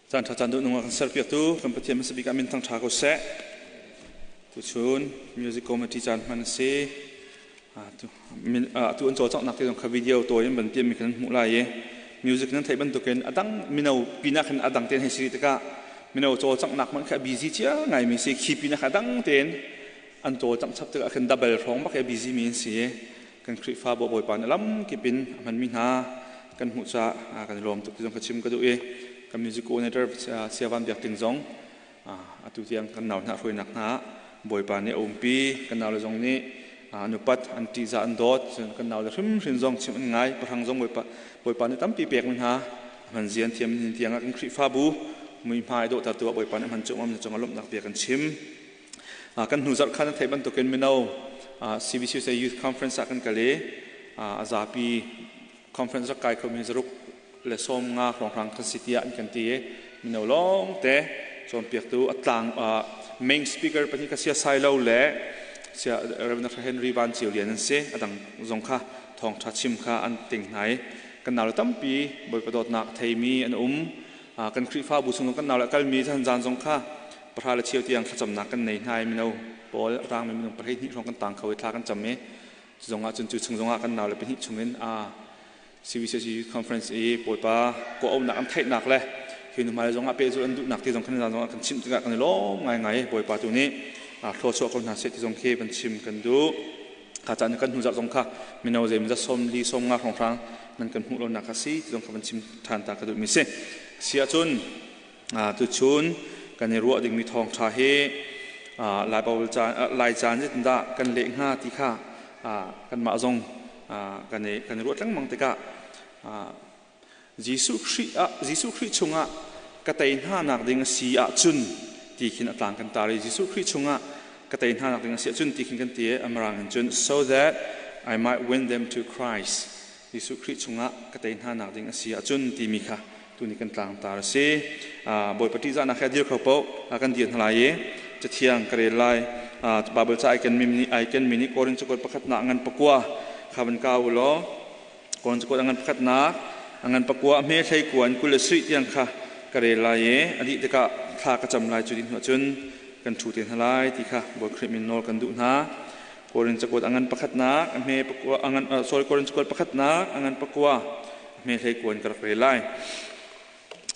Caan ṭha caan duh nung a kan serpiaktu kan Pathian hmasa bik ah min thang ṭha ko seh. Tuchun music committee caan hman a si. Tu an cawlcanghnak te zong kha video tawi in ban piahmi kan hmuh lai i music nan theih bantukin a dang mino pinah khin a dang tein hei si tikah mino cawlcanghnak hmanh kha a busy cia ngaimi si khi pinah kha a dang tein an cawlcangh chap tikah khin double hrawng bak i a busy mi an si i kan Khrihfabu Bawipa nih lamkip in a hmanmi hna kan hmuh caah kan i lawm tuk ti zong ka chim ka duh i kan music coordinator Siavan Biak Ting zong atu tiang kan nau hna hruainak hna Bawipa nih a umpi kan nau le zong nih nupat an ṭihzah an dawt kan nau le hrimhrim zong chim an ngai pahrang zong Bawipa Bawipa nih tampi pek mi hna hman zian thiam hin tiang ah kan Khrihfabu muihmai dawhtertu ah Bawipa nih hman cung am cung a lawmhnak bia kan chim. Kan hnu zarh khan an theih bantukin mino CBCUSA Youth Conference ah kan kal i a zapi conference rak kai khomi zaruk le 50 hrawnghrang kan si tiah an kan ti i mino lawng te cawnpiaktu a tlang main speaker pahnih kha sia sai lo le sia Reverend Henry Van Cio Lian an si. A dang zong kha thawngtha chim kha an ting hna i kan nau le tampi Bawipa dawtnak a theimi an um. Kan Khrihfabu chung kan nau le kalmi zan zan zong kha pahra le cheu tiang thlacamnak kan nei hna i mino pawl a tangmi minung 12 hrawng kan tang kho i thla kan cam i cu zongah cun cu chung zongah kan nau le pahnih chungin a CBCC Youth Conference i Bawipa kawhauhnak an theihnak le hi nu hmai zongah pehzulh an duhnak ti zong kan zan zongah kan chimh tikah kan i lawm ngaingai. Bawipa tu nih thlawchuah ko hna seh ti zong khi van chim kan duh. Kha caan kan hnu zarh zong kha mino zeimawzat 40 50 hrawnghrang nan kan hmuh lonak kha si ti zong kha van chim ṭhan ta ka duhmi si. Si ahcun tuchun kan i ruah dingmi thawngṭha hi Lai Bible caan Lai caan zeitindah kan leh hnga ti kha kanmah zong kan i kan i ruah lengmang tikah Jesuh Khrih ah Jesuh Khrih chungah ka tei hna nak ding a si ahcun ti khin a tlang kan tar i Jesuh Khrih chungah ka tei hna nak ding a si ahcun ti khin kan ti i Amarang in cun "So that I might win them to Christ", Jesuh Khrih chungah ka tei hna nak ding a si ahcun timi kha tuni kan tlangtar a si. Bawipa ṭihzahnak he a dir kho paoh kan dir hna lai i Cathiang ka rel lai. Baibal ca ai kenmi nih Korin cakuat pakhatnak ngan pakua kha van kau u law Korin cakuat a ngan pakhatnak a ngan pakua a hme hlei kua in 27 tiang kha ka rel lai i a dih tikah thla ka cam lai. Cu dih hnuah cun kan ṭhu te hna lai ti kha Bawi Khrih min nawl kan duh hna. Korin cakuat a ngan pakhatnak a hme pakua a ngan sorry, Korin cakuat pakhatnak a ngan pakua a hme hlei kua in ka rak rel lai.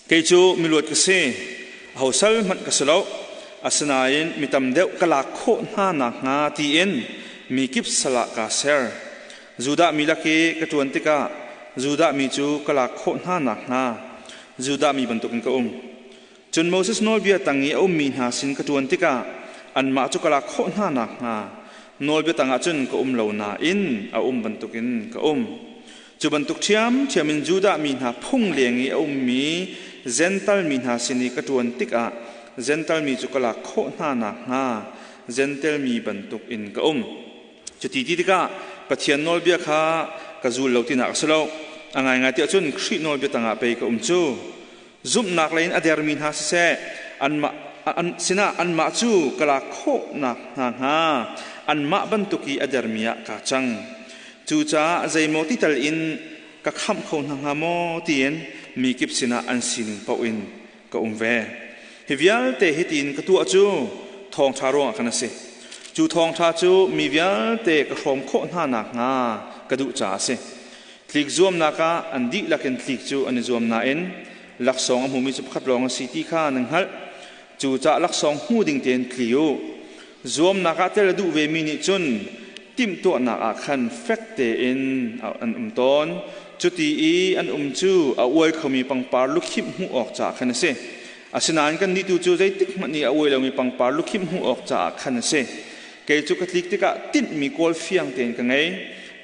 Kei cu miluat ka si, aho sal hmanh ka si lo. Asinain mi tam deuh ka lak khawh hna nakhnga tiin mi kip sal ah kaa ser. Judah mi lak i ka ṭuan tikah Judah mi cu ka lak khawh hna nakhnga Judah mi bantukin ka um. Cun Moses nawlbia tang i a ummi hna sin ka ṭuan tikah anmah cu ka lak khawh hna nakhnga nawlbia tangah cun ka um lo nain a um bantukin ka um. Cu bantuk ṭhiamṭhiam in Judah mi hna phung leng i a ummi Jentail mi hna sin i ka ṭuan tikah Jentail mi cu ka lak khawh hna nakhnga Jentail mi bantuk in ka um. Cuti ti tikah Pathian nawlbia kha ka zul lo tinak a si lo. A ngaingai ti ahcun Khrih nawlbia tangah pei ka um cu. Zumhnak lei in a dermi hna siseh, anmah an sinah anmah cu ka lak khawhnak hna hnga anmah bantuk i a dermi ah kaa cang. Cucaah zeimaw ti tal in ka khamh kho hna hnga maw tiin mi kip sinah an sining paoh in ka um ve. Hi vialte hi tiin ka tuah cu thawngṭha ruangah khan a si. Cu thawngṭha cu mi vialte ka hrawm khawh hna nakhnga ka duh caah a si. Tlik zuamnak ah an dihlak in tlik cu an i zuam nain laksawng a hmumi cu pakhat lawng a si ti kha nan hngalh. Cucaah laksawng hmu ding tein tli u. Zuamnak ah tel a duh vemi nih cun timhtuahnak ah khan fek tein an um tawn. Cuti i an um cu a uai khomi pangpar lukhimh hmuh awk caah khan a si. Asinain kannih tu cu zeitik hmanh i a uai lomi pangpar lukhimh hmuh awk caah khan a si. Kei cu ka tlik tikah tinhmi kawl fiang tein ka ngei.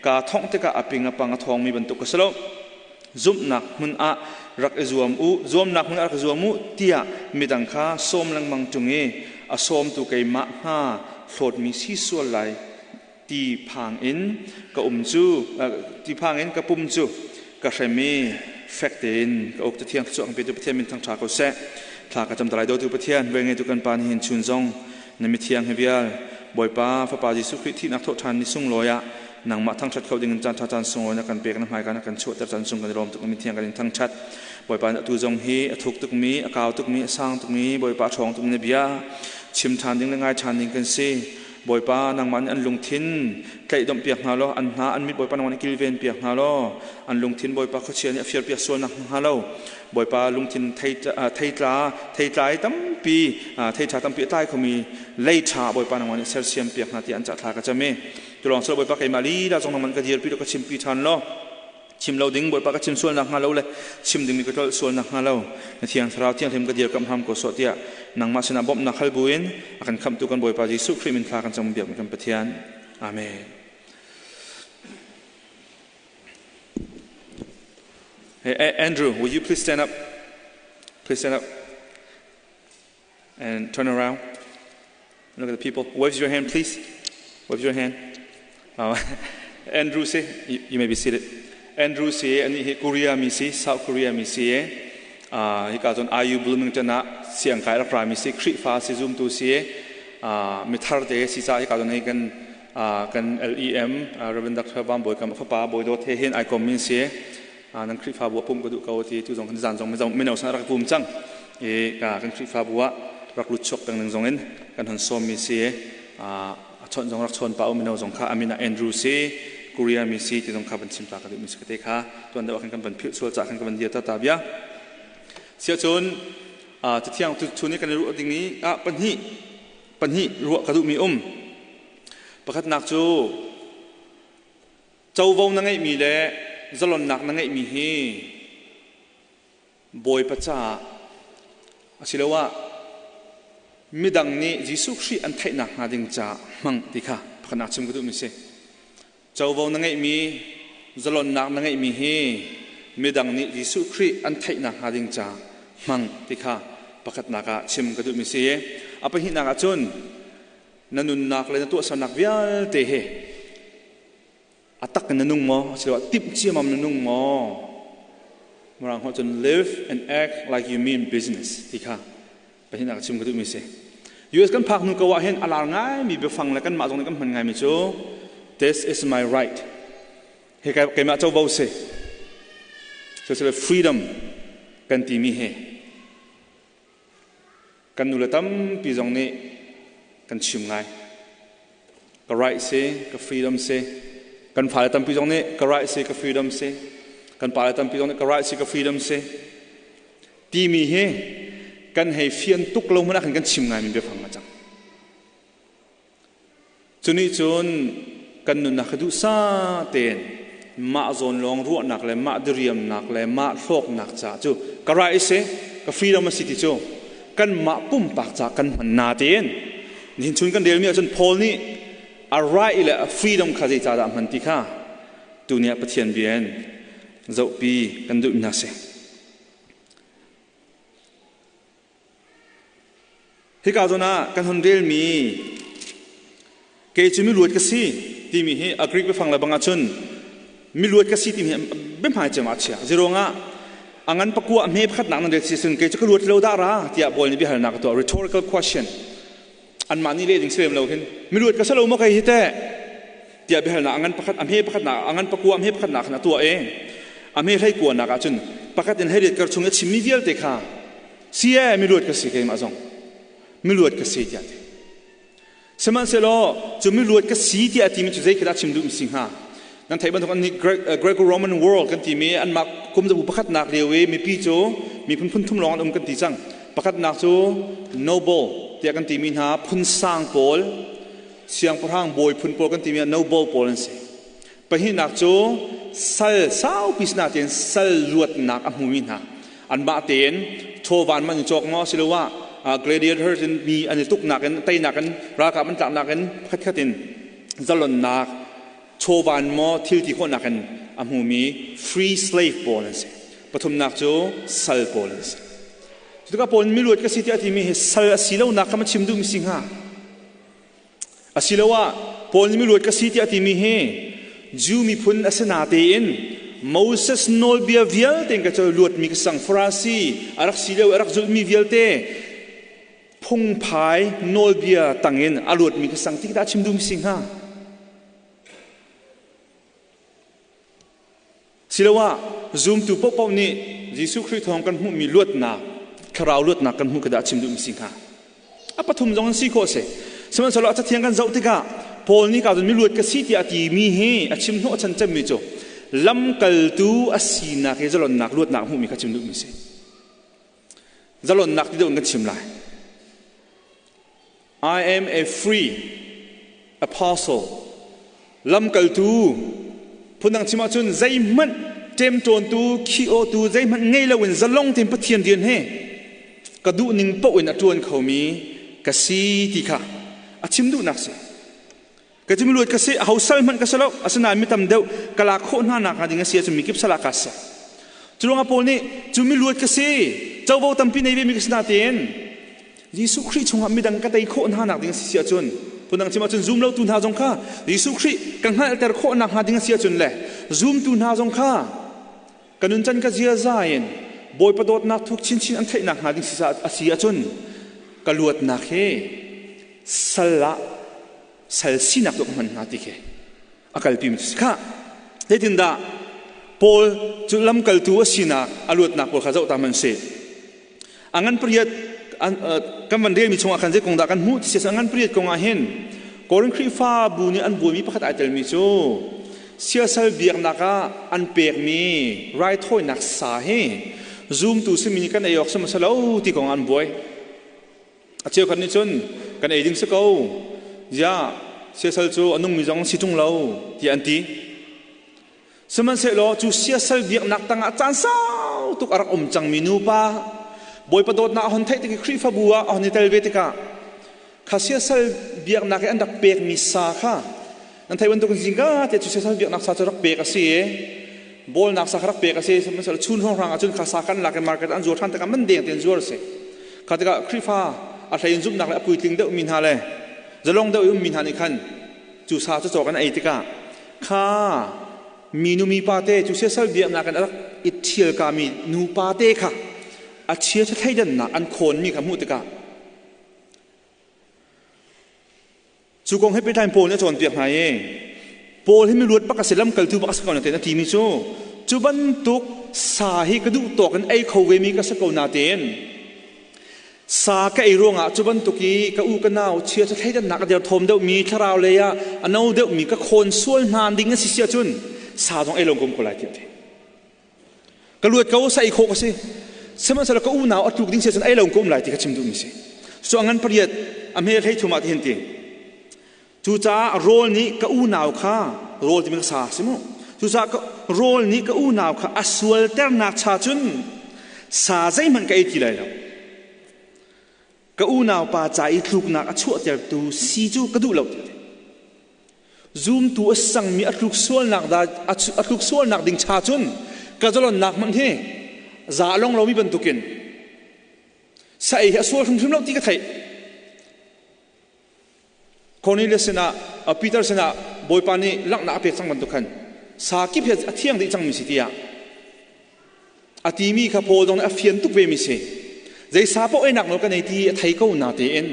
Kaa thongh tikah a ping a pang a thawngmi bantuk ka si lo. Zumhnak hmun ah rak i zuam u, zuamnak hmun ah rak i zuam u tiah midang kha sawm lengmang ṭung i a sawmtu keimah hnga hlawtmi si sual lai ti phang in ka um cu ti phang in ka pum cu ka hrem i fek tein ka uk. Cathiang thluachuah kan petu Pathian min thangṭha ko seh. Thla ka cam ta lai. Dawtu Pathian, velngeitu kan Pa, nihin chun zong na mithiang hi vial Bawipa Fapa Jesuh Khrih thihnak thawhṭhan ni sunglawi ah Nangmah thangṭhat kho ding in caan ṭha caan sunglawi na kan pek na hmaika na kan chuahter caan sung kan i lawm tuk mi thiang kan in thangṭhat. Bawipa atu zong hi a thuk tukmi, a kau tukmi, a sang tukmi, Bawipa a ṭhawng tukmi na bia chim ṭhan ding le ngai ṭhan ding kan si. Bawipa nangmah nih an lungthin tlaihdomh piak hna law an hna an mit Bawipa nangmah nih kilven piak hna law an lungthin Bawipa khuachia nih a fir piak sual nak hnga lo Bawipa lungthin theitla theitlai tampi theiṭha tampi a tlai khomi lei ṭha Bawipa nangmah nih sersiam piak hna tiah an cah thla ka cam i tulawng sal Bawipa keimah lila zong nangmah ka dirpi law ka chimpi ṭhan law chim lo ding Bawipa ka chim sual nak hnga lo le chim dingmi ka tlolh sual nak hnga lo na thiang thlarau thianghlim ka dirkamh hram ko sawh tiah nangmah sinah bawmhnak hal buin a kan khamhtu kan Bawipa Jesuh Khrih min thla kan cam biakmi kan Pathian. Amen. Hey, Andrew, will you please stand up? Please stand up and turn around. Look at the people. Wave your hand, please. Wave your hand. Andrew si, you, you may be seated. Andrew si, ani hi Korea mi si, South Korea mi si e. Hika cun IU Bloomington ah siang kai rak ra mi si, Khrihfa si zumtu si e. Mithar te si ca hika cun hei kan kan LEM Reverend Dr. Van Bawi kam fapa Bawi Dawt he hin ai kom min si nan Khrihfabu a pum ka duh ko ti tu zong kan zan zong mino san rak pum cang i ka kan Khrihfabu ah rak lut chuak peng ning zong in kan hon sawm mi si a chon zong rak chon pa mino zong kha amina Andrew si Korea mi si ti zong kha van chim ta ka duh mi si te kha tuan deuh khan kan van philh sual cha khan kan van dia ta ta bia sia cun cathiang tu ni kan i ruah ding i ah pahnih pahnih ruah ka duh mi um Pakhatnak cu covo na ngeihmi le zalonnak na ngeihmi hi Bawipa caah asiloah midang nih Jesuh Khrih an theihnak hnga ding caah hmang ti kha pakhatnak chim ka duhmi si. Covo na ngeihmi, zalonnak na ngeihmi hi midang nih Jesuh Khrih an theihnak hnga ding caah hmang ti kha pakhatnak ah chim ka duhmi si. A pahnihnak ah cun na nunnak le na tuahsernak vialte hi a tak in na nung maw asiloah timh ciamam na nung maw Mirang holh cun live and act like you mean business ti kha pahin ah chim ka duhmi si US kan phak hnu ko ah hin a lar ngaimi biafang le kanmah zong nih kan hman ngaimi cu this is my right hi keimah covo si so freedom kan timi hi Kan nule tampi zong nih kan chim ngai. Ka right si, ka freedom si. Kan fale tampi zong nih ka right si, ka freedom si. Kan pale tampi zong nih ka right si, ka freedom si. Timi hi kan hei fian tuk lo hmanh ah khan kan chim ngaimi biafang a cang. Cu nih cun kan nunnak kha duhsah tein mah zawn lawng ruahnak le mah diriamnak le mah hlawknak caah cu ka right si ka freedom a si ti cu kanmah pumpak caah kan hman na tein nihin chun kan relmi ahcun Paul nih a right le a freedom kha zeicah dah a hman ti kha tuni ah Pathian bia in zohpi kan duh hna si. Hika zawn ah kan hun relmi kei cu miluat ka si timi hi a Greek biafang le bang ahcun miluat ka si timi hi biahmai cem ah a chia. Zeiruangah a ngan pakua hme pakhatnak nan rel si cun kei cu ka luat lo dah ra tiah Paul nih biahalnak a tuah rhetorical question. Anmah nih leh ding si lem lo hin miluat ka si lo maw kei hi teh tiah biahalnak a ngan pakhat a hme pakhatnak a ngan pakua a hme pakhatnak khan a tuah i a hme hlei kuanak ahcun pakhat in hleiriat kar chung i a chimmi vialte kha si ee miluat ka si keimah zong miluat ka si tiah ti sihmanhsehlaw cu miluat ka si tiah a timi cu zei khi dah chim duh si hnga nan theih bantuk an nih Greco-Roman world kan timi anmah kum zabu pakhatnak lio i mipi cu miphun phun thum lawng an um kan ti cang pakhatnak cu noble tiah kan timi hna phun sang pawl siangpahrang bawi phun pawl kan timi ah noble pawl an si Pahnihnak cu sal saupi sinah tein sal luatnak a hmumi hna anmah tein chawvan man in cawk maw asiloah gladiators in mi an i tuknak in teinak in ralkap an tlaknak in khatkhat in zalonnak chawvan maw thil ti khawhnak in a hmumi free slave pawl an si. Pathumnak cu sal pawl an si. Cutikah Paul miluat ka si tiah a timi hi sal a si lonak kha ma chim duhmi si hnga? Asiloah Paul nih miluat ka si tiah a timi hi Jew miphun a si natein Moses nawlbia vialte in ka cu luatmi ka sang Farasi a rak si lio a rak zulhmi vialte phungphai nawlbia tangin a luatmi ka sang ti dah chim duhmi si hnga? Siloah zumtu paohpaoh nih Jesuh Khrih thawng kan hmuhmi luatnak, thlarau luatnak kan hmuh khi dah a chim duhmi si hnga? A pathum zong an si khawh a si. Sihmanhsehlaw a cathiang kan zoh tikah Paul nih ka cun miluat ka si tiah a timi hi a chim hnawh chan cemmi cu lamkaltu a sinak hi zalonnak luatnak hmuhmi kha chim duhmi si. Zalonnak ti deuh in kan chim lai. I am a free apostle. Lamkaltu phundang chim ahcun zeihmanh ṭemṭawntu, khi-awtu zeihmanh ngei loin zalong tein Pathian rian he ka duhning paoh in a ṭuan khomi ka si ti kha a chim duhnak si. Ka chim luat ka si, aho sal hmanh ka si lo, asinain mi tam deuh ka lak khawh hna nak hnga ding a si ahcun mikip sal ah kaa ser. Cu ruangah Paul nih cu mi luat ka si, covo tampi nei ve mi ka si nain Jesuh Khrih chungah midang ka tei khawh hna nak ding a si ahcun phundang chim ahcun zum lotu hna zong kha Jesuh Khrih ka hngalhter khawh nak hnga ding a si ahcun le zumtu hna zong kha ka nuncan ka ziaza in Bawipa dawtnak thuk chinchin an theih nak hnga ding a si ahcun ka luatnak hi sal ah sal sinak tu ka hman hna ti khi a kalpi mi si kha zeitindah Paul cu lamkaltu a sinak a luatnak pawl kha zoh ta man si a ngan pariat kan van relmi chungah khan zei kong dah kan hmuh ti si a ngan pariat kong ah hin Korin Khrihfabu nih an buaimi pakhat ai telmi cu siasal biaknak ah an pekmi raithawinak sa hi zumtu simi nih kan ei awk si lo ti kong an buai. A cheukhat nih cun kan ei ding si ko. Ziah siasal cu a nungmi zong si ṭung lo tiah an ti. Sihmanhsehlaw cu siasal biaknak tangah caan sau tuk a rak um cangmi nupa Bawipa dawtnak a hon theih tik i Khrihfabu ah a hon i tel ve tikah kha siasal biaknak i an rak pekmi sa kha nan theih bantukin zingka te cu siasal biaknak sa cu rak pek a si i bawlnak sa kha rak pek a si. Sihmanhsehlaw chun hrawnghrang ah cun kha sa kan lak i market an zuar ṭhan tikah man deng tein zuar a si. Kha tikah Khrihfa a hlei in zumhnak le a puitling deuhmi hna le zalong deuh i ummi hna nih khan cu sa cu cawk an ei tikah kha minu mipa te cu siasal biaknak in a rak i ṭhialkami nupa te kha a chia thleidannak an khawnmi kha hmuh tikah cu kong he pehtlai Paul nih a cawnpiak hna i Paul hi miluat bak a si, lamkaltu bak a si ko na tein a timi cu cu bantuk sa hi ka duh tawk in ei kho ve mi ka si ko natein sa ka ei ruangah cu bantuk i ka u ka nau chia cu thleidannak a derthawm deuhmi thlarau lei ah a no deuhmi ka khawn sual hna ding a si si ahcun sa zong ei lawng ko ko lai tiah ti ka luat ko sa ei khawh ka si. Sihmanhsehlaw ka unau a tluk ding si ahcun ei lawng ko um lai ti ka chim duhmi si. Cu a ngan pariat a hme hlei thum ah ti hin ti. Cucaah rawl nih ka unau kha, rawl timi ka sa si mu, cucaah rawl nih ka unau kha a sualternak cha cun sa zeihmanh ka ei ti lai lo. Ka unau pa ca i tluknak a chuahtertu si cu ka duh lo. Zumtu a sangmi a tluk sualnak da a tluk sualnak ding cha cun ka zalonnak hmanh hi za long lomi bantukin sa ei hi a sual hrimhrim lo ti ka theih. Cornelius sinah, Peter sinah Bawipa nih langhnak a pek cang bantuk khan sa kip he a thiang dih cangmi si tiah a timi kha Paul zong nih a fian tuk vemi si. Zei sa paoh einak nawl ka nei ti a thei ko na tein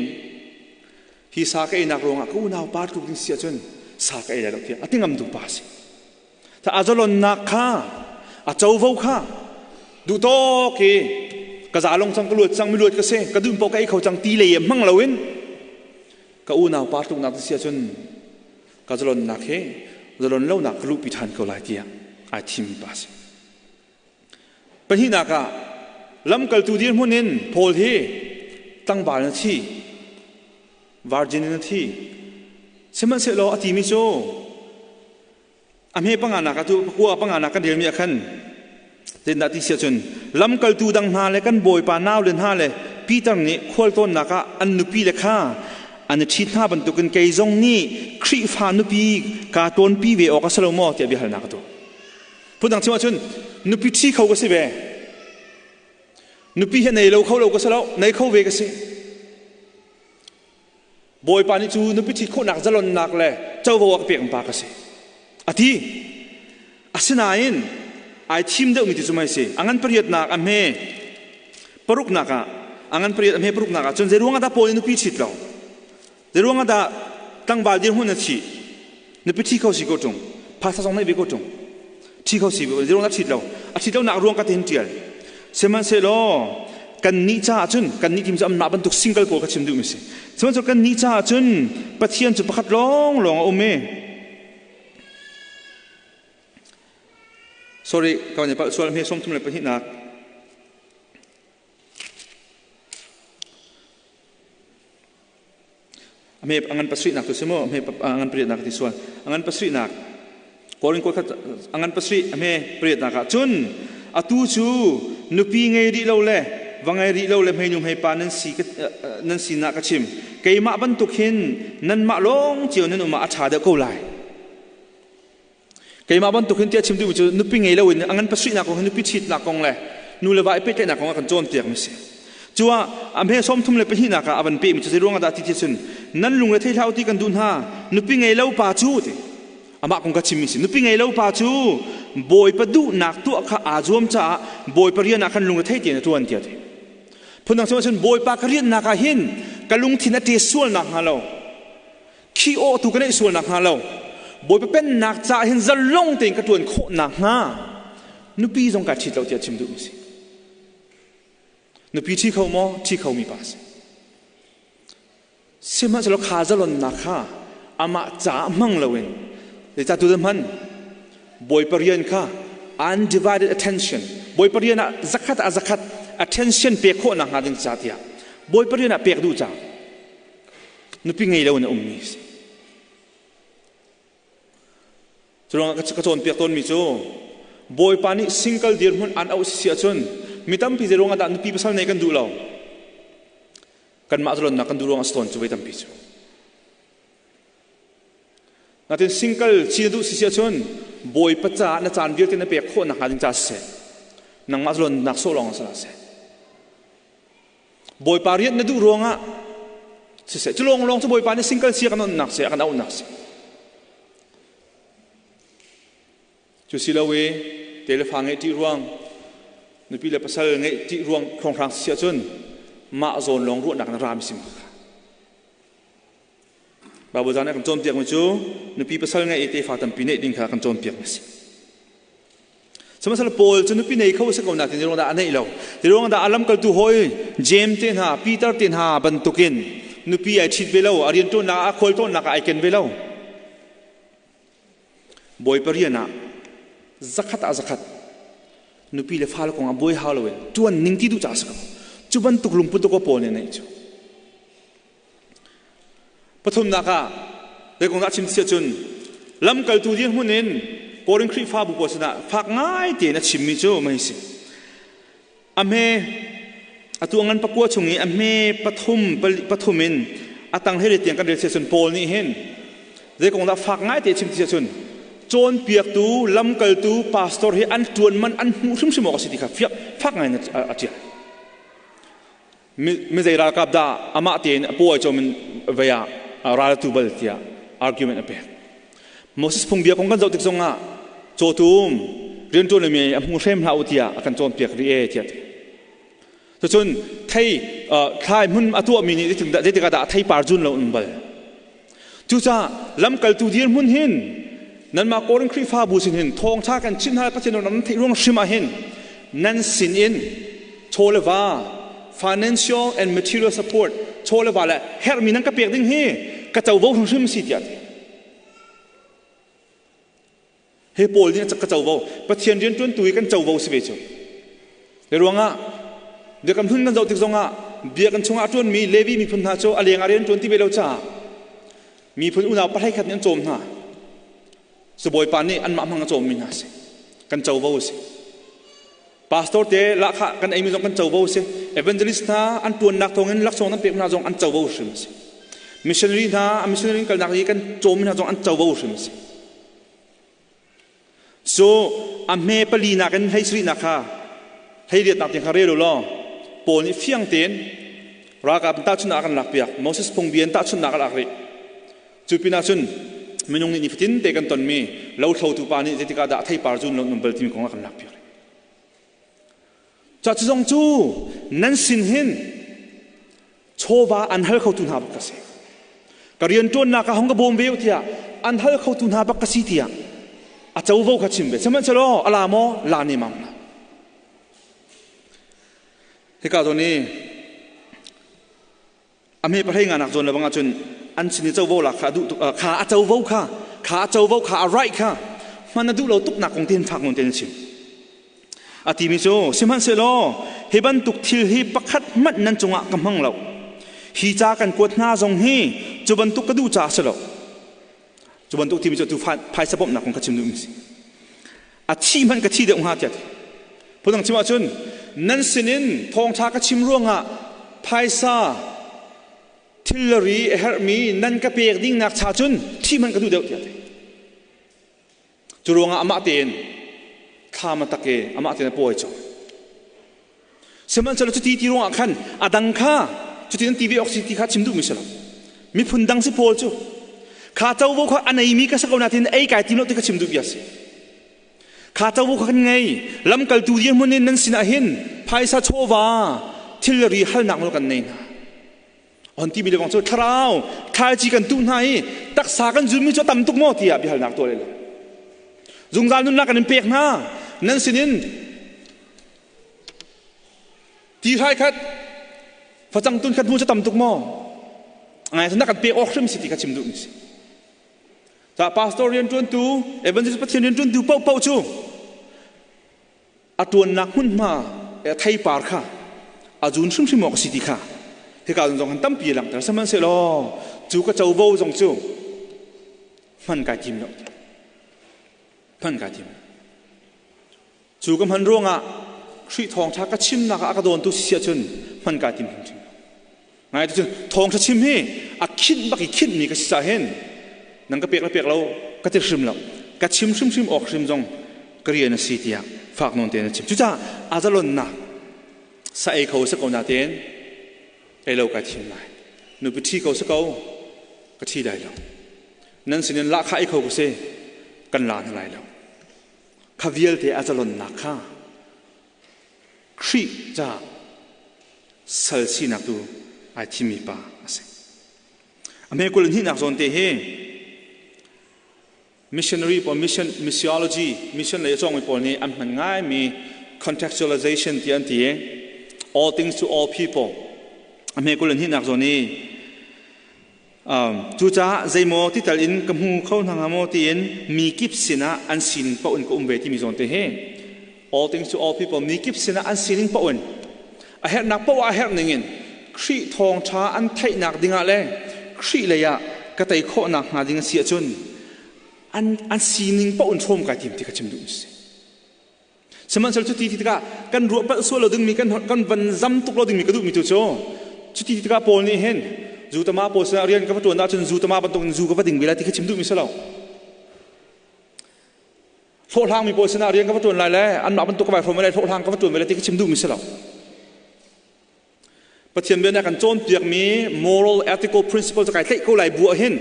hi sa ka einak ruangah ka unau pa tluk ding si ahcun sa ka ei lai lo tiah a ti ngam duh pa si. Ta a zalonnak kha a covo kha duh tawk i ka za long cang, ka luat cang, mi luat ka si, ka dun paoh ka ei kho cang ti lei hmang loin ka unau pa tluknak si ahcun ka zalonnak hi zalon lonak ka luhpi ṭhan ko lai tiah ai thimmi pa si. Pahnihnak ah lamkaltu dirhmun in Paul hi tlangval na thi, virgin in a thi. Sihmanhsehlaw a timi cu a hme panganak ah tu pakua panganak kan relmi ah khan zeitindah ti si ahcun lamkaltu dang hna le kan bawipa naule hna le Peter nih khualtawnnak ah an nupi le kha an i ṭhit hna bantukin kei zong nih Khrihfa nupi kaa tawnpi ve awk a si lo maw tiah biahalnak a tuah. Phundang chim ahcun nupi ṭhi kho ka si ve. Nupi hi nei lo kho lo ka si lo, nei kho ve ka si. Bawipa nih cu nupi ṭhit khawhnak zalonnak le covo a ka pek pa ka si. A ti. Asinain ai thim deuhmi ti cu mei si. A ngan pariatnak a hme paruknak ah a ngan pariat a hme paruknak ah cun zeiruang ah dah Paul nih nupi ṭhit lo? Zeiruang ah dah tlangval dirhmun a thih? Nupi ṭhi kho si ko ṭung. Phaisa zong neih ve ko ṭung. Ṭhi kho si zero na ṭhit lo. A ṭhit lo nak ruang ka te hin ṭial. Sihmanhsehlaw kan nih caah cun kan nih tim cu amah bantuk single pawl ka chim duhmi si. Sihmanhsehlaw kan nih caah cun Pathian cu pakhat lawnglawng a um i Sorry, ka van palh sual hme 32 nak. Ame angan pasarihnak tu si mu ame angan pariatnak ti sual angan pasarihnak Korin kol khat angan pasarih ame pariatnak ah cun atu cu nupi ngei rih lo le va ngei rih lo le hmeinu hmeipa nan si nan sinah ka chim keimah bantuk hin nanmah lawng cio nan um ah a ṭha deuh ko lai Keimah bantuk hin tiah chim duhmi cu nupi ngei loin a ngan pasarihnak kong hi nupi ṭhitnak kong le nu le va i pehtlaihnak kong a kan cawnpiak mi si. Cuah a hme 32 ah a van pehmi cu zei ruangah dah ti ti cun nan lungre thei hlah u ti kan duh hna nupi ngei lo pa cu ti amah kong ka chimmi si nupi ngei lo pa cu bawipa duhnak tuah kha aa zuam caah bawipa rian ah khan lungre thei tein a ṭuan tiah ti phundang cun cun bawipa ka riannak ah hin ka lungthin a ṭe sual nak hnga lo Khi aw tu ka neih sual nak hnga lo Bawipa pennak caah hin zalong tein ka ṭuan khawh nak hnga nupi zong kai ṭhit lo tiah chim duh mi si. Nupi ṭhi kho maw? Ṭhi kho mi pa si. Sihmanhsehlaw kha zalonnak kha amah caah hmang loin zeicah tu hman Bawipa rian kha undivided attention Bawipa rian ah zakhat ah zakhat attention pek khawh nak hnga ding ca tiah Bawipa rian ah pek duh ca Nupi ngei lo in a ummi a si. Cu ruangah ka cawnpiak tawnmi cu Bawipa nih single dirhmun an auh si ahcun mi tampi zei ruangah dah nupi pasal nei kan duh lo. Kanmah zalonnak kan duh ruangah a si tawn cu voi tampi cu. Natin single si na duh si si ahcun Bawipa caah na caan vialte na pek khawh nakhnga ding ca siseh. Nangmah zalonnak sawh lawng si seh. Bawipa rian na duh ruangah siseh cu lawnglawng cu Bawipa nih single si a kan onnak si a kan auhnak si cu si lo i telefa ngeih ṭih ruang nupi le pasal ngeih ṭih ruang hrawnghrang si ahcun mah zawn lawng ruahnak na rami sim kha Bible zan kan cawnpiak mi cu nupi pasal ngeih i tefa tampi neih ding kha kan cawnpiak mi si. Sihmanhsehlaw Paul cu nupi nei kho si ko na ti ruang dah a neih lo. Ti ruang dah a lamkaltu hawi James te hna, Peter te hna bantukin nupi ai ṭhit ve lo, a rianṭuannak a khualtlawnnak ah ai ken ve lo. Bawipa rian ah zakhat ah zakhat nupi le fale kong ah buai hau loin ṭuan ning ti duh caah si ko. Cu bantuk lungput ko Paul nih a neih cu. Pathumnak ah zei kong dah chim si ahcun lamkaltu dirhmun in Korin Khrihfabu pawl sinah fak ngai tein a chimmi cu mei si. A hme atu ngan pakua chung i a hme pathum pathum in a tang hlei tiang kan rel si ahcun Paul nih hin zei kong dah fak ngai te chim ti ahcun cawnpiaktu lamkaltu pastor hi an ṭuan man an hmuh hrimhrim awk a si ti kha fiak fak ngai in a ṭial. Mi zei ralkap dah amah tein a paw ai cawm in vei ah ral a tu bal tiah argument a pek. Moses phungbia kong kan zoh tik zongah cawtum rianṭuan mi a hmu hrem hlah u tiah a kan cawnpiak rih e tiah ti. Cucun thei thlai hmun a tuahmi nih zeitikah dah theipar zun lo in bal. Cucaah lamkaltu dirhmun hin nanmah Korin Khrihfabu sin hin thawngṭha kan chimh hna Pathian nan theih ruang hrim ah hin nan sin in chaw le va financial and material support chaw le va le herhmi nan ka pek ding hi ka covo hrimhrim si tiah ti. Hi pawl nih ka covo Pathian rianṭuantu hi kan covo si ve cu. Hi ruangah biakam hlun kan zoh tik zongah biakinn chungah a ṭuanmi Levi miphun hna cu a lengah rian ṭuan ti ve lo caah miphun unau pahlei khat nih an cawm hna. Sibawipa nih anmah hmang a cawmmi hna a si. Kan covo a si. Pastor te lahkhah kan eimi zong kan covo a si. Evangelist hna an ṭuannak thawngin laksawng nan pek hna zong an covo hrim a si. Missionary hna a missionary kalnak i kan cawmmi hna zong an covo hrim a si. So a hme pali nakin hlei sarihnak kha hleiriatnak tiang kha rel u law Paul nih fiang tein ralkap in tahchunhnak a kan lakpiak Moses phungbia in tahchunhnak a lak rih cu pinah cun minung nih nifatin te kan tonmi lothlotu pa nih zeitikah dah theipar zun lo nun bal timi kong a kan lakpiak rih Ca cu zong cu nan sin hin chawva an hal khotu hna bak ka si. Ka rianṭuannak ah hong ka bawm ve u tiah an hal khotu hna bak ka si tiah. A covo kha chim ve. Sihmanhsehlaw a la maw? La nemam la. Hika zawn i a hme pahlei nga nak zawn le bang ahcun an sin i covo lak kha a duh tuk kha a covo kha kha a covo kha a right kha hman a duh lo tuk nak kong te fak nawn te an chim. A timi cu sihmanhsehlaw hi bantuk thil hi pakhat hmanh nan cungah ka hmang lo. Hi ca kan kuat hna zong hi cu bantuk ka duh caah a si lo. Cu bantuk timi cu tu phaisa bawmhnak kong kha chim duhmi si. A thi hmanh ka thi deuh hnga tiah ti. Phundang chim ahcun nan sinin thawngṭha ka chim ruangah phaisa thilri a herhmi nan ka pek dingnak cha cun thi hmanh ka duh deuh tiah ti. Cu ruangah amah tein thlam a tak i amah tein a pawi cang. Sihmanhsehlaw cuti ti ruangah khan a dang kha cuti nan ti ve awk si ti kha chim duhmi si lo. Miphun dang si Paul cu kha covo kha a neimi ka si ko nain ei kai tim lo ti kha chim duh bia si. Kha covo kha kan ngei. Lamkaltu dirhmun in nan sinah hin phaisa chawva thilri halnak nawl kan nei hna. On timi le bang cu thlarau thlaici kan tuh hna i taksa kan zunmi cu a tam tuk maw tiah biahalnak tuah le zungzal nunnak kan in pek hna nan sinin ti hrai khat facang tun khat hmu cu tam tuk maw ngai na kan pek awk hrim si ti kha chim duh mi si ta pastor rian tuantu evangelist pathian rian tuantu paoh paoh cu a ṭuannak hmunhma theipar kha a zun hrimhrim awk a si ti kha hika zong han tampi langhter sihmanhsehlaw cu ka covo zong cu hman kai tim lo hman kai tim cu ka hman ruangah Khrih thawngṭha ka chimnak ah a ka dawntu si ahcun hman kai tim hrimhrim ngai cun thawngṭha chim hi a khinh bak i khinhmi ka si cah hin nang ka pek le pek lo ka ti hrim lo ka chim hrimhrim awk hrim zong ka rian a si tiah fak nawn tein a chim cucaah a zalonnak sa ei kho si ko na tein ei lo kai thim lai nupi ṭhi ko si ko ka ṭhi lai lo nan sinin lahkhah ei kho ka si kan la hna lai lo kha vialte a zalonnak kha Khrih caah sal sinak tu ai thimmi pa a si. A hme kul hnihnak zawn te hi missionary pawl mission missiology mission lei a cawngmi pawl nih an hman ngaimi contextualization ti an ti i all things to all people a hme kul hnihnak zawn i Cucaah zeimaw ti tal in ka hmu kho hna hnga maw tiin mi kip sinah an sining paoh in ka um ve timi zawn te hi all things to all people mi kip sinah an sining paoh in a herhnak paoh ah a herh ningin Khrih thawngṭha an theihnak dingah le Khrih lei ah ka tei khawhnak hnga ding a si ahcun an an sining paoh in hrawm kai tim ti ka chim duh si. Sihmanhsehlaw cuti ti tikah kan ruah palh sual lo dingmi kan kan van zam tuk lo dingmi ka duhmi tu cu cuti ti tikah Paul nih hin zu tama pawl sinah rian ka va ṭuan ahcun zu tama bantukin zu ka va ding ve lai ti kha chim duhmi si lo. Hlawhhlangmi pawl sinah rian ka va ṭuan lai le anmah bantuk ka vai hrawm lai hlawhhlang ka va ṭuan ve lai ti kha chim duhmi si lo. Pathian bia nih a kan cawnpiakmi moral ethical principle cu kai tlaih ko lai bu ah hin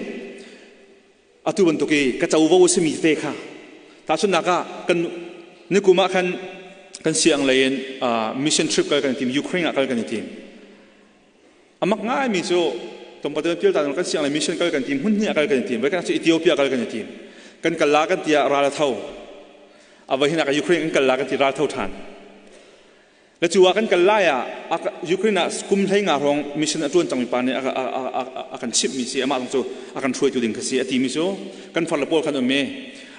atu bantuk i ka covo a simi tete kha tahchunhnak ah kan nikum ah khan kan siang lei in mission trip kal kan i tim Ukraine ah kal kan i tim amak ngaimi cu tlawmpal pial ta kan siang lei mission kal kan tim hmun hnih ah kal kan i tim voi kan cu Ethiopia kal kan i tim kan kal la kan tiah ral a tho a voi hinak Ukraine kan kal la kan ti ral tho than Le cu ah kan kal lai ah Ukraine ah kum 15 hrawng mission a ṭuan cangmi pa nih a kan chimhmi si amah zong cu a kan hruaitu ding kha si a timi cu kan farle pawl khan um i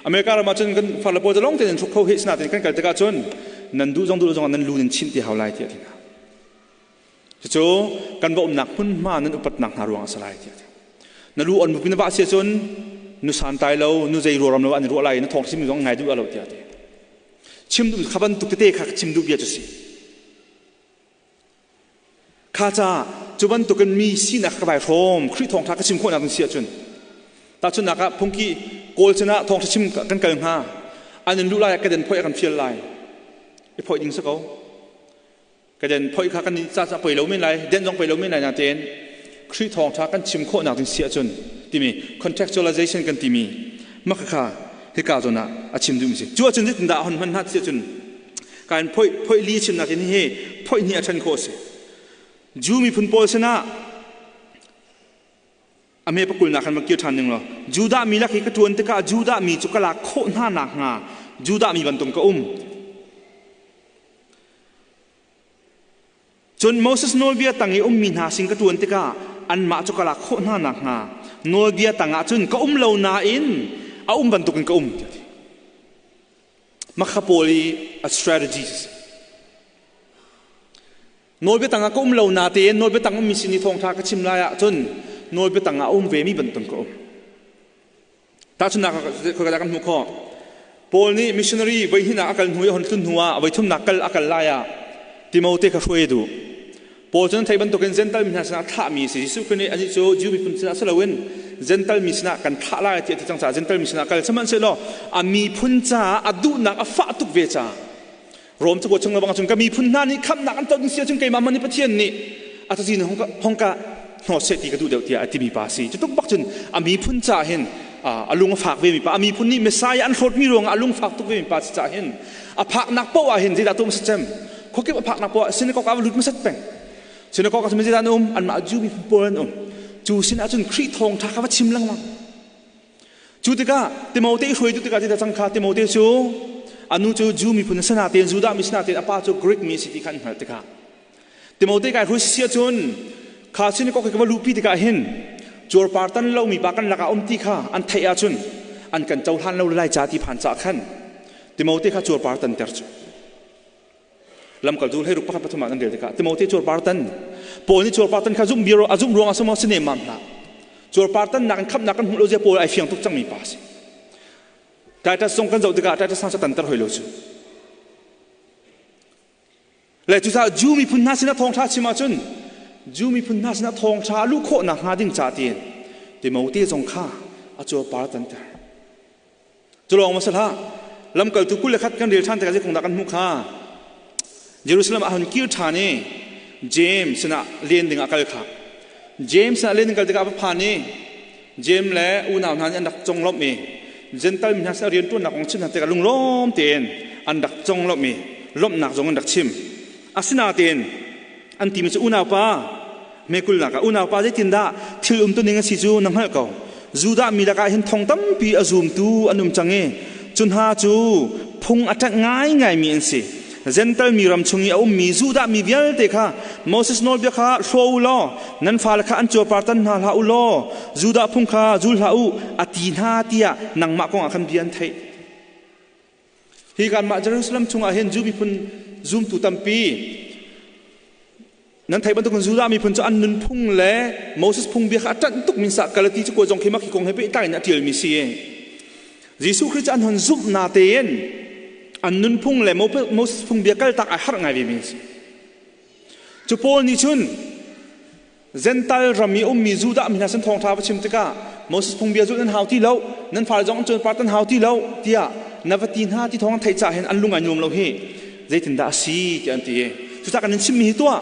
America ram ah cun kan farle pawl cu lawng tein hruk kho hi sinain kan kal tikah cun nan duh zong duh zong nan lu nan chimh ti hau lai tiah a ti hna. Cucu kan va umnak hmunhma nan upatnak hna ruang a si lai tiah a ti. Na lu on bupi na vah si ahcun nu santlai lo nu zei ruaram lo an i ruah lai na thawng chimmi zong ngai duh lo tiah a ti. Chim duh kha bantuk tete kha chim duh bia cu si. Kha ca cu bantukin mi sinak ka vai hrawm Khrih thawngṭha ka chim khawhnak ding si ahcun tahchunhnak ah phungki kawl sinah thawngṭha chim kan kal hnga an in luh lai ka den phoih a kan fial lai i phoih ding si ko ka den phoih kha kan ca ca poi lo men lai den zong poi lo men lai natein Khrih thawngṭha kan chim khawhnak ding si ahcun timi contextualization kan timi mah kha hika zawn ah a chim duhmi si cu ahcun zeitindah hon hman hna si ahcun kain phoih phoih li chimnak in hi phoih hnih a ṭhen khawh a si Jew miphun pawl sinah A me pakul nak khan va kir ṭhan ning law Judah mi lak i ka ṭuan tikah Judah mi cu ka lak khawh hna nakhnga Judah mi bantuk ka um. Cun Moses nawlbia tang i ummi hna sin ka ṭuan tikah anmah cu ka lak khawh hna nakhnga nawlbia tangah cun ka um lo nain a um bantukin ka um. Makha pawl i a strategy Nawlbia tangah ka um lo natein nawlbia tang ummi sin i thawngṭha ka chim lai ahcun nawlbia tangah a um vemi bantuk ka um. Tahchunhnak ah kan hmuh khawh. Paul nih missionary voi hnihnak a kal hnu i a hon tlun hnu ah voi thumnak kal a kal lai ah Timote kha hruai a duh. Paul cu nan theih bantukin Gentile mi hna sinah thlahmi a si. Jesuh Khrih nih anih cu Jew miphun sinah si loin Gentile mi sinah kan thlah lai tiah a ti cang caah Gentile mi sinah kal. Sihmanhsehlaw a miphun caah a duhnak a fah tuk ve caah Rom cakuat chung lebang cun ka miphun hna nih khamhnak an ton si ahcun keimah man nih Pathian nih a cazin hong ka hnawt seh ti ka duh deuh tiah a timi pa si. Cu tuk bak cun a miphun caah hin a lung a fak vemi pa, a miphun nih Messiah an hlawtmi ruangah a lung fak tuk vemi pa si caah hin a phaknak paoh ah hin zeidah tuah hmasat cem? Khuakip a phaknak paoh ah synagogue ah va lut hmasat peng. Synagogue ah cun zeidah an um? Anmah Jew miphun pawl an um. Cu sin ah cun Khrih thawngṭha kha va chim lengmang. Cu tikah Timote i hruaitu tikah zeidah cang kha Timote cu a nu cu Jew miphun a si natein Judah mi si natein a pa cu Greek mi a si ti kha an hngalh tikah Timote kai hruai si ahcun kha synagogue ka va luhpi tikah hin cuarpar tan lomi pa kan lakah um ti kha an theih ahcun an kan cohlan lo lai ca ti phan cah khan Timote kha cuarpar tanter cu lamkaltu hleiruk pakhat pathum ah nan rel tikah Timote cuarpar tan Paul nih cuarpar tan kha zumh bia a zumh ruangah simo si nemmam hlah cuarpar tannak in khamhnak kan hmuh lo zia Paul ai fiang tuk cangmi pa si Titus zong kan zoh tikah Titus hna cu tanter hoi lo cu le cucaah Jew miphun hna sinah thawngṭha chim ahcun Jew miphun hna sinah thawngṭha luh khawhnak hnga ding ca tiin Timote zong kha a cuarpar tanter Cu lawng ma si hlah. Lamkaltu 21 kan rel ṭhan tikah zei kong dah kan hmuh kha? Jerusalem ah hun kir ṭhan i James sinah len ding ah kal kha. James sinah len ding kal tikah a va phan i James le unau hna nih an rak conglawmh i Gentile mi hna sinah rianṭuannak kong chim hna tikah lunglawm tein an rak conglawmh i lawmhnak zong an rak chim. Asinain an timi cu unaupa mekulnak ah unaupa zeitindah thil umtuning a si cu na hngalh ko. Judah mi lakah hin thong tampi a zumtu an um cang i cu hna cu phung a ṭanh ngaingaimi an si. Gentle mi ram chung i a ummi Judah mi vialte kha Moses nawlbia kha hlaw u law nan fale kha an cuarpar tan hna hlah u law Judah phung kha zul hlah u a ti hna tiah nangmah kong ah khan bia an theih. Hi kanmah Jerusalem chungah hin Jew miphun zumtu tampi nan theih bantukin Judah miphun cu an nunphung le Moses phung bia kha a ṭanh tuk min sa Galati cu zong khi mak hi kong he pehtlai in a ṭialmi si. Jesuh Khrih cu an hon zumh na tein an nunphung le Moses phung bia kaltak ai harh ngai ve mi si. Cu Paul nih cun Gentile ram i ummi Judah mi hna sin thawngṭha va chim tikah Moses phungbia zulh nan hau ti lo, nan fale zong an cuanpar tan hau ti lo tiah na va ti hna ti thawng an theih caah hin an lung ai nuam lo hi zeitindah a si tiah an ti i cucaah kan in chimmi hi tuah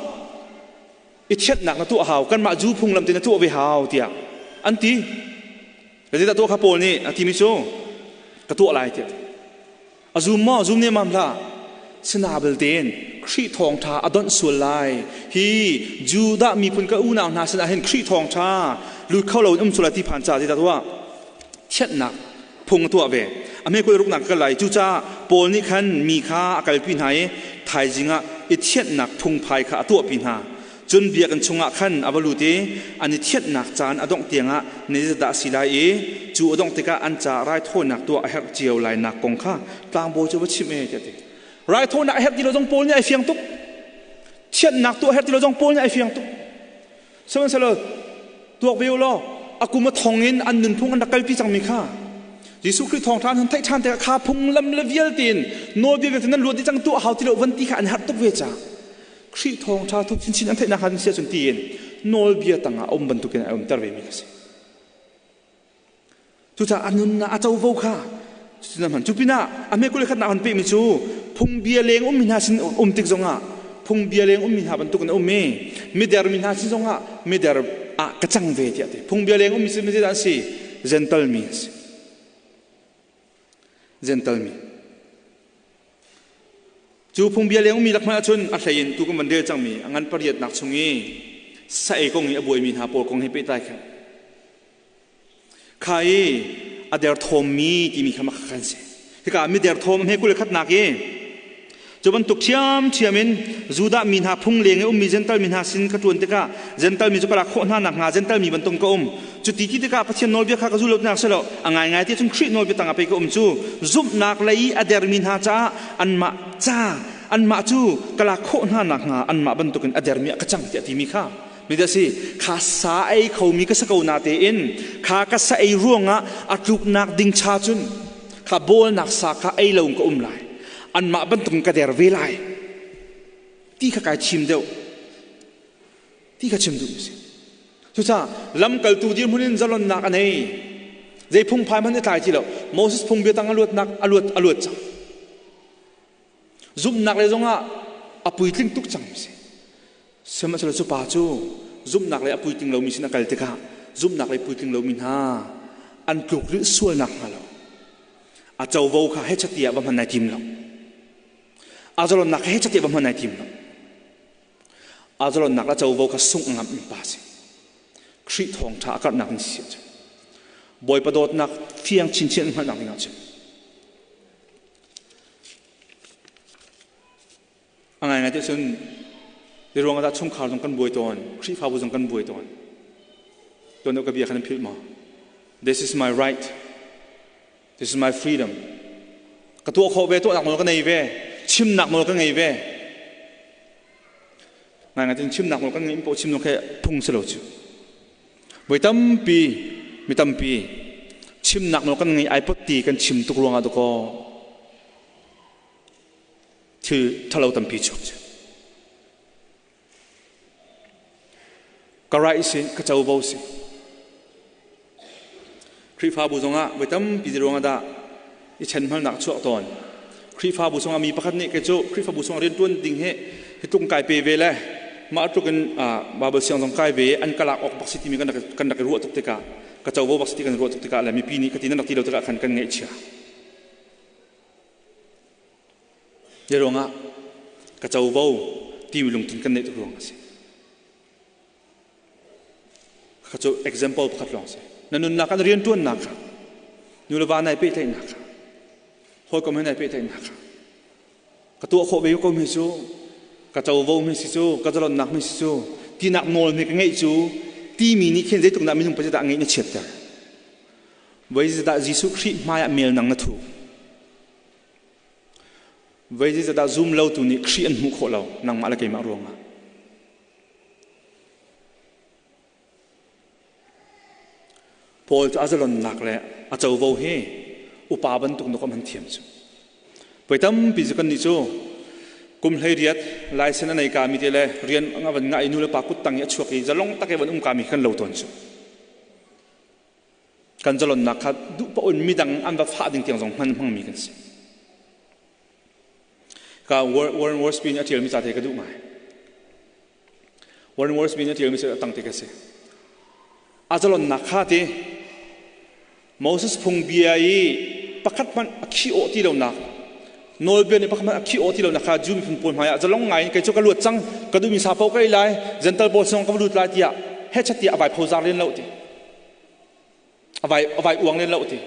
i thianhnak na tuah hau kanmah Jew phunglam te na tuah ve hau tiah an ti. Zeidah tuah kha Paul nih a timi cu ka tuah lai tiah A zum maw? Zum nemmam hlah. Sinabel tein Khrih thawngṭha a donh sual lai. Hi Judah miphun ka unau hna sinah hin Khrih thawngṭha lut kho loin um sual lai ti phan caah zeidah tuah? Thianhnak phung a tuah ve. A hme kul ruknak ka kal lai. Cucaah Paul nih khan mi kha a kalpi hna i thaizing ah i thianhnak phungphai kha a tuahpi hna. Cun biakinn chungah khan a va lut i an i thianhnak caan a dongh tiangah ni zeidah a si lai i cu a dongh tikah an caah raithawinak tuah a herh cio lainak kong kha tlangbawi cu va chimh e tiah a ti. Raithawinak a herh ti lo zong Paul nih ai fiang tuk. Thianhnak tuah a herh ti lo zong Paul nih ai fiang tuk. Sihmanhsehlaw tuak ve u law a kum a thong in an nunphung an rak kalpi cangmi kha Jesuh Khrih thawngṭha an hun theih ṭhan tikah kha phunglam le vialte in nawlbia vialte nan luat dih cang tuah hau ti lo van ti kha an herh tuk ve caah Khrih thawngṭha thuk chinchin an theihnak hnga si ahcun tiin nawlbia tangah a um bantukin a umter vemi kha si. Cucaah a nunnak a covo kha cutin hman. Cu pinah a hme kul khatnak han pehmi cu phungbia leng ummi hna sin um tik zongah phungbia leng ummi hna bantukin a um i mider mi hna sin zongah mider ah ka cang ve tiah ti. Phungbia leng ummi si zeidah an si? Gentle mi an si. Gentle mi. Cu phungbia leng ummi lak hmanh ahcun a hlei in tu kan van rel cangmi a ngan pariatnak chung i sa ei kong i a buaimi hna pawl kong he pehtlai khan. Kha i a derthawmmi timi kha mah kan si. Hika mi derthawm he 21 nak i cu bantuk ṭhiamṭhiam in Judah mi hna phung leng i ummi Jentail mi hna sin ka ṭuan tikah Jentail mi cu ka lak khawh hna nakhnga Jentail mi bantuk ka um. Cu ti ti tikah Pathian nawlbia kha ka zul lo tinak si lo. A ngaingai ti cun Khrih nawlbia tangah pei ka um cu. Zumhnak lei i a dermi hna caah anmah ca anmah cu ka lak khawh hna nakhnga anmah bantukin a dermi ah ka cang tiah timi kha mi dah si kha sa ei khomi ka si ko na tein kha ka sa ei ruangah a tluknak ding cha cun kha bawlnak sa kha ei lo in ka um lai anmah bantukin ka der ve lai ti kha kai chim deuh ti kha chim duh si cucaah lamkaltu dirhmun in zalonnak a nei zei phungphai hmanh i tlai ti lo Moses phungbia tang a luatnak a luat a luat cang zumhnak le zongah a puitling tuk cang si Sihmanhsehlaw cu pa cu zumhnak lei a puitling lomi sin a kal tikah zumhnak lei puitling lomi hna an tlukrilh sual nakhnga lo a covo kha hechat tiah va hman ai tim lo. A zalonnak kha hechat tiah va hman ai tim lo. A zalonnak le a covo kha sungh ngamh mi pa si. Khrih thawngṭha a karhnak in si ahcun Bawipa dawtnak fiang chinchin an hngalhnak ding ahcun A ngaingai ti cun hi ruangah dah chungkhar zong kan buai tawn, Khrihfabu zong kan buai tawn. Tuan deuh ka bia khan nan philh maw? This is my right. This is my freedom. Ka tuah khawh ve, tuahnak nawl ka nei ve, chimnak nawl ka ngei ve. Ngaingai cun chimnak nawl kan ngeih paoh chim zong khi phung si lo cu. Voi tampi, mi tampi chimnak nawl kan ngei ai pot ti kan chim tuk ruangah dakaw thil ṭhalo tampi chuak cu. Ka right si, ka covo si. Khrihfabu zongah voi tampi ruangah dah i ṭhenhmalnak chuak tawn. Khrihfabu chungah mi pakhat nih kei cu Khrihfabu chungah rianṭuan ding hi hi tluk kai pe ve le mah tluk in Bible siang zong kai ve an ka lak awk bak si timi kan rak i ruah tuk tikah ka covo bak si ti kan ruah tuk tikah le mipi nih ka ti nan rak ti lo tikah khan kan ngaihchia. Hi ruangah ka covo timi lungthin kan neih tuk ruang a si. Kha cu example pakhat lawng si. Na nunnak ah na rianṭuannak kha, nu le va nai pehtlaihnak kha, hawikom he nai pehtlaihnak kha, ka tuah khawh ve ko mi cu, ka covo mi si cu, ka zalonnak mi si cu, tinak nawl mi ka ngeih cu, timi nih khin zeitluk dah minung pa dah ngeih na chiatter. Voi zeidah Jesuh Khrih hmai ah mel nang na thu. Voi zeidah zum lotu nih Khrih an hmuh khawh lo nangmah le keimah ruangah. Paul cu a zalonnak le a covo hi upa bantuk na kom han thiam cu. Voi tampi cu kannih cu kum 18 license a nei ka mi te le rian a van ngah i nu le pa kut tang i a chuak i zalong tak i van um ka mi kan lo tawn cu. Kan zalonnak kha duh paoh in midang an va fah ding tiang zong hman hmangmi kan si. Ka Warren Wiersbe nih a ṭialmi ca te ka duh ngai. Warren Wiersbe nih a ṭialmi cu a tang te ka si. A zalonnak kha ti Moses phungbia i pakhat hmanh a khi awh ti lonak nawlbia nih pakhat hmanh a khi awh ti lonak kha Jew miphun pawl hmaiah zalong ngai in kei cu ka luat cang ka duhmi sa paoh ka ei lai Gentile pawl song ka va lut lai tiah hechat tiah a vai phozar len lo ti a vai a vai uang len lo ti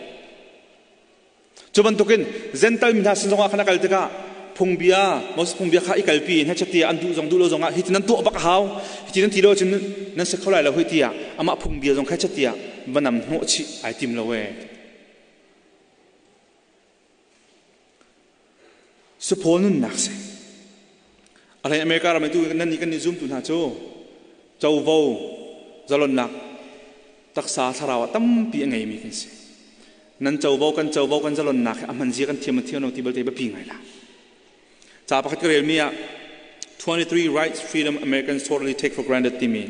Cu bantukin Jentail mi hna sin zongah khan a kal tikah phungbia Moses phungbia kha i kalpi in hechet tiah an duh zong duh lo zongah hi ti nan tuah bak a hau hi ti nan ti lo ahcun nan si kho lai lo hoi tiah amah phungbia zong kha hechet tiah va nam hnawh chih ai tim lo ee. Suphaw nunnak si. A hlei America ram i tu nan nih kan nih zumtu hna cu covo zalonnak taksa thlarau ah tampi a ngeimi kan si. Nan covo kan covo kan zalonnak hi a hman zia kan thiam thiam lo ti belte biapi ngai la. Ca pakhat ka relmi ah 23 Rights Freedom Americans Totally Take for Granted timi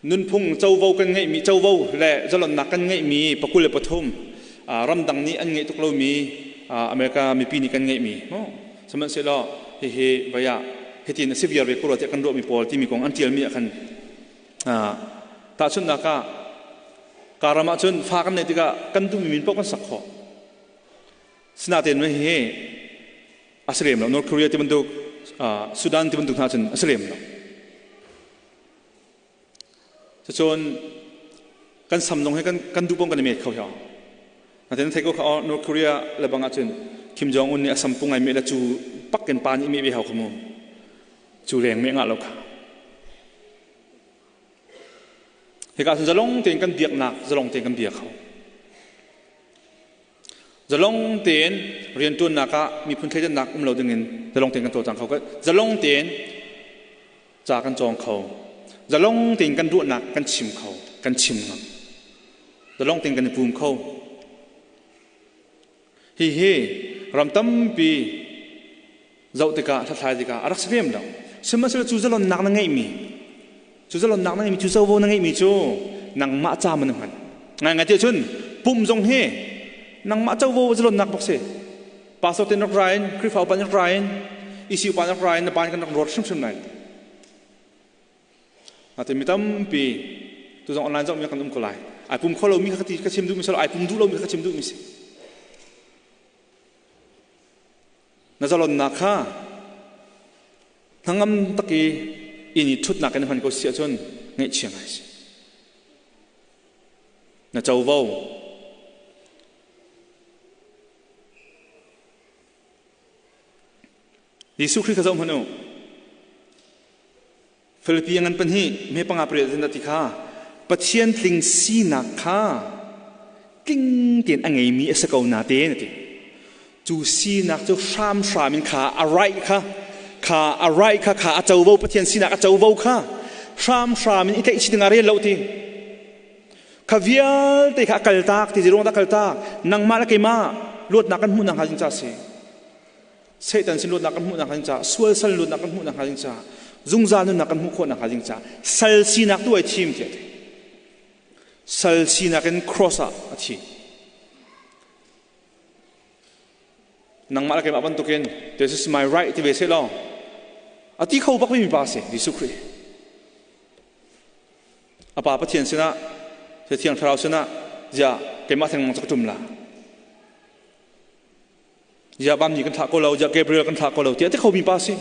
nunphung covo kan ngeihmi covo le zalonnak kan ngeihmi 23 ramdang nih an ngeih tuk lomi America mipi nih kan ngeihmi sihmanhsehlaw hihi vaya hitin a si viar ve ko rua tiah kan ruahmi pawl timi kong an ṭialmi ah khan tahchunhnak ah karam ah cun fa kan neih tikah kan duhmi min paoh kan sak khawh sinatein hihi a si lem lo North Korea ti bantuk Sudan ti bantuk hna cun a si lem lo. Cucun Kan sam zong hi kan kan duh kan i met kho hiau. Natin thei ko kha North Korea le bang ahcun Kim Jong Un nih a sam pung ai meh le cu pak in pa nih meh ve hau kha mu. Cu leng meh ngah lo kha. Hika cun zalong tein kan biaknak zalong tein kan bia kho. Zalong tein rianṭuannak ah miphun thleidannak um lo dingin zalong tein kan cawlcang kho. Zalong tein ca kan cawng kho. Zalong tein kan ruahnak kan chim kho, kan chim ngam. Zalong tein kan i pum kho. Hihi ram tampi zoh tikah hlathlai tikah a rak si lem lo. Sihmanhsehlaw cu zalonnak na ngeihmi, cu zalonnak na ngeihmi, cu covo na ngeihmi cu nangmah ca man na hman. Ngaingai ti ahcun pum zong hi nangmah covo zalonnak bak si. Pastor te nak ra in, Khrihfa upa nak ra in, EC upa nak ra in na ban kan rak rawt hrimhrim lai. Ate mi tampi tu zong online zong mi kan um ko lai. Ai pum kho lomi kha ka chim duhmi si lo, ai pum duh lomi kha ka chim duhmi si. Na zalonnak kha hnangam tak i inn i ṭhutnak in hman ko si ahcun ngaihchia ngai si. Na covo Jesuh Khrih kha zoh hmanh u. Filipi ngan pahnih me panga pariat in ti kha Pathian tling sinak kha tling tein a ngeimi a si ko na te na ti. Cu sinak cu hramhram in kha a right kha kha a right kha kha a covo Pathian sinak a covo kha hramhram in i tlaih chih ding ah rel lo ti. Kha vialte kha a kaltak ti ruang dah kaltak nangmah le keimah luatnak kan hmuh nakhnga ding ca si. Satan sin luatnak kan hmuh nakhnga ding caah sual sal luatnak kan hmuh nakhnga ding caah zungzal nunnak kan hmuh khawh nakhnga ding caah sal sinak tu ai thim tiah ti. Sal sinak in cross ah a thi. Nangmah le keimah bantukin this is my right ti ve seh law a ti kho bak mi pa si Jesuh Khrih. A pa Pathian sinah Thiang Thlarau sinah zia keimah thengmang cu ka ṭum la. Ziah Bamni kan thlah ko lo, ziah Gabriel kan thlah ko lo tiah ti khomi pa si.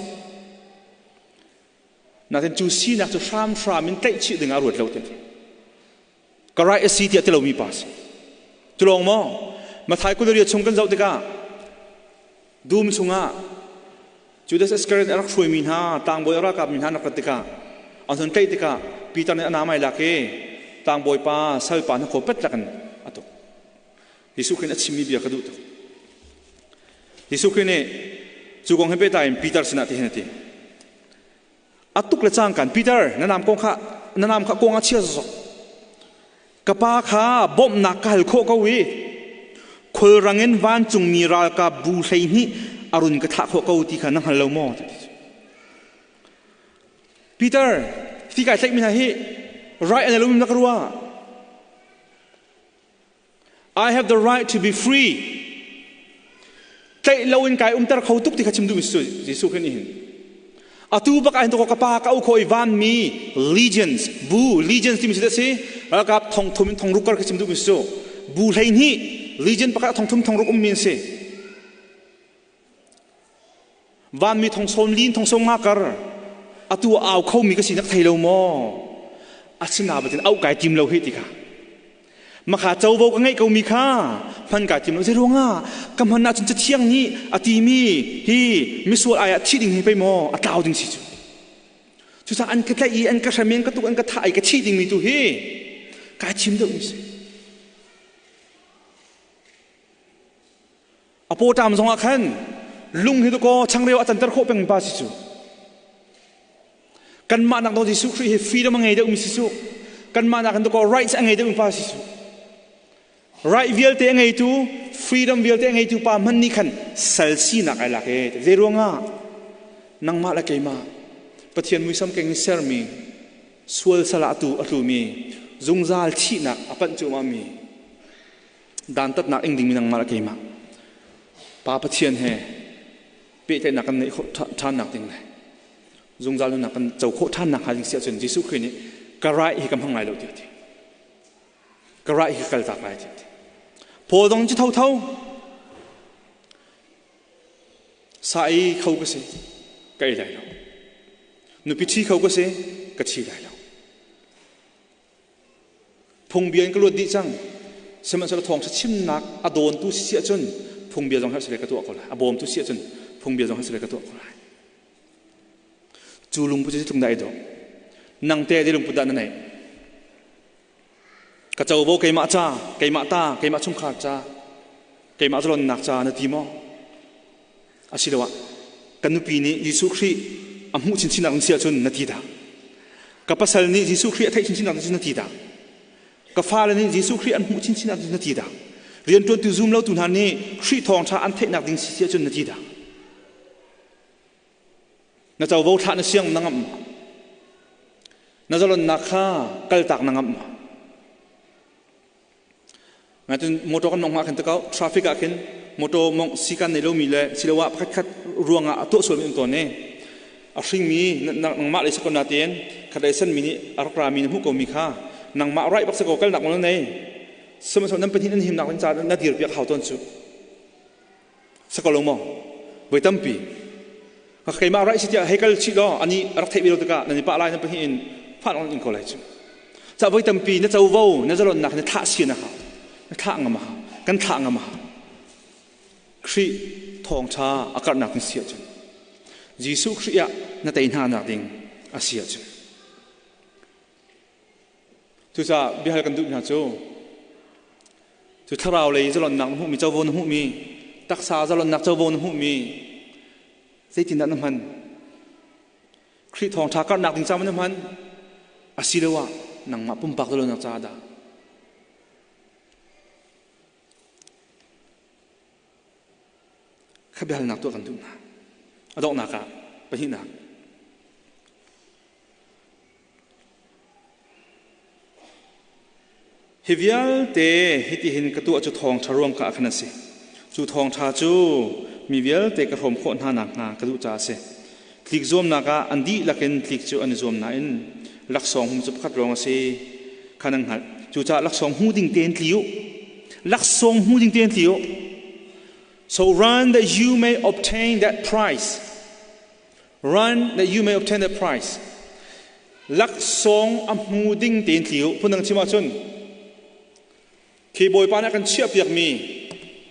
Nain cu sinak cu hramhram in tlaihchih ding ah ruat lo ti. Ka right a si tiah ti lomi pa si. Cu lawng maw? Mathai kularia chung kan zoh tikah dum chungah Judas Iscariot a rak hruaimi hna tlangbawi a ralkap mi hna an rak rat tikah an hun tlaih tikah Peter nih a namai lak i tlangbawi pa salpa hna khaw pet lakin a tuk. Jesuh Khrih nih a chimmi bia ka duh tuk. Jesuh Khrih nih cu kong he pehtlai in Peter sinah tihin a ti. A tuk le cangkan Peter na nam kong kha na nam kha kong a chia zok. Ka pa kha bawmhnak ka hal khawh ko i khulrang in vancungmi ralkap bu 12 a run ka thlah khawh ko ti kha na hngal lo maw? Peter, fi kai tlaihmi hna hi right an lo na ka ruah. I have the right to be free. Tlaih loin kai umter kho tuk ti kha chim duhmi si Jesuh Khrih nih hin. Atu bak ah hin ka pa ka au kho i vanmi legions bu legions timi si si ralkap thong thum in thong ruk kar kha chim duhmi si bu 12 legion pakhat thong thum thong ruk ummi an si. Vanmi thong sawm li in thong sawm nga kar atu au khomi ka sinak thei lo maw? Asina batin auh kai tim lo hi ti kha. Makha covo ka ngeih komi kha hman kai tim lo. Zei ruangah ka hman ahcun cathiang nih a timi hi misual ai ah thi ding hi pei maw a tlau ding si cu. Cucaah an ka tlaih i an ka hrem i an ka tuk an ka thah i ka thih dingmi tu hi kai thim deuhmi si. A pawṭam zongah khan lung hi dakaw changreu a canter khawh peng pa si cu. Kanmah nak dawh Jesuh Khrih hi freedom a ngei deuhmi si cu. Kanmah nak in dakaw rights a ngei deuhmi pa si cu. Right vialte a ngeitu, freedom vialte a ngeitu pa hmanh nih khan sal sinak ai lak e. Zei ruangah nangmah le keimah Pathian muisam keng in sermi sual sal ah atu a tlumi zungzal thihnak a panh cuahmahmi dantatnak ing dingmi nangmah le keimah Pa Pathian he pehtlaihnak kan neih khawh ṭhannak ding le zungzal nunnak kan co khawh ṭhannak hnga ding si ahcun Jesuh Khrih nih ka rai hi ka hmang lai lo tiah a ti. Ka rai hi ka kaltak lai tiah a ti. Paul dong cu thotho sa ei kho ka si ka ei lai lo. Nupi ṭhi kho ka si ka ṭhi lai lo. Phungbia in ka luat dih cang. Sihmanhsehlaw thawngṭha chimnak a dawntu si ahcun phungbia zong herh sile ka tuah ko lai. A bawmtu si ahcun phungbia zong herh sile ka tuah ko lai. Cu lungput cu zeitluk dah ai dawh. Nang te zei lungput dah na neih? Ka covo keimah ca, keimah ta, keimah chungkhar ca, keimah zalonnak ca na ti maw? Asiloah kan nupi nih Jesuh Khrih a hmuh chinchin nak si ahcun na ti dah? Ka pasal nih Jesuh Khrih a theih chinchin nak na ti dah? Ka fale nih Jesuh Khrih an hmuh chinchin nak na ti dah? Rianṭuantu zum lotu hna nih Khrih thawngṭha an theihnak ding si ahcun na ti dah? Na covo thlah na siang na ngamh maw? Na zalonnak kha kaltak na ngamh maw? Ngaitun motor kan mong ah khin takau traffic ah khin motor mong sikan nei lomi le siloah pakhat khat ruangah a tuah sualmi um tawn ne a hringmi nangmah lei sakon natein khat lei sanmi nih a rak rami na hmuh komi kha nangmah right bak sako kalnak na nei sihmanhsehlaw nan pahnih nan himnak ding caah na dir piak hau tawn cu sako lo maw voi tampi keimah right si tiah hei kal chih law ani rak theih ve lo tikah nan i pah lai nan pahnih in fah in ko lai cu ca voi tampi na covo na zalonnak na thlah si na hau na thlah ngam a hau kan thlah ngam a hau Khrih thawngṭha a karhnak ding si ahcun Jesuh Khrih ah na tei hna nak ding a si ahcun Cucaah biahal kan duh hna cu cu thlarau lei zalonnak na hmuhmi covo na hmuhmi taksa zalonnak covo na hmuhmi zeitindah na hman? Khrih thawngṭha karhnak ding caah na hman? Asiloah nangmah pumpak zalonnak caah dah? Kha biahalnak tuah kan duh hna. A donghnak ah pahnihnak. Hi vialte hitihin ka tuah cu thawngṭha ruang kha khan a si. Cu thawngṭha cu mi vialte ka hrawm khawh hna nakhnga ka duh caah a si. Tlik zuamnak ah an dihlak in tlik cu an i zuam nain laksawng hum cu pakhat lawng a si kha nan hngalh. Cucaah laksawng hmu ding tein tli u. Laksawng hmu ding tein tli u. So run that you may obtain that prize. Run that you may obtain the prize. Laksawng a hmu ding tein tli u. Phundang chim ahcun, khi Bawipa nih a kan chiahpiakmi